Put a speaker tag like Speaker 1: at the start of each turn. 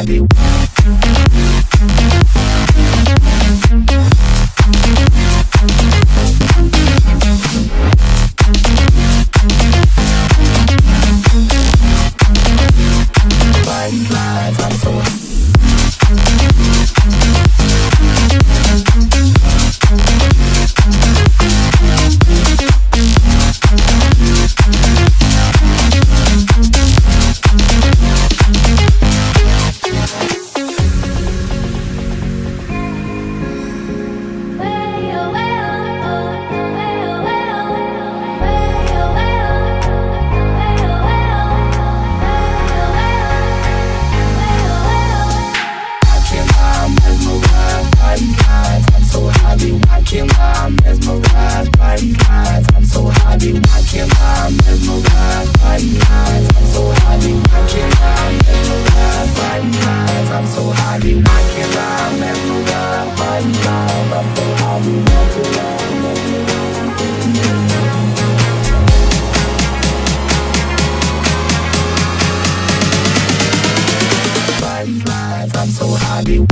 Speaker 1: happy. I'm so I'm mesmerized by these lights. I'm so happy, I can't lie. I'm mesmerized by these lights. I'm so happy, I can't lie. I'm mesmerized by these lights. I'm so happy, I can't lie. I'm mesmerized by these lights. I'm so happy, I can't lie. I'm mesmerized by these lights. I'm so happy.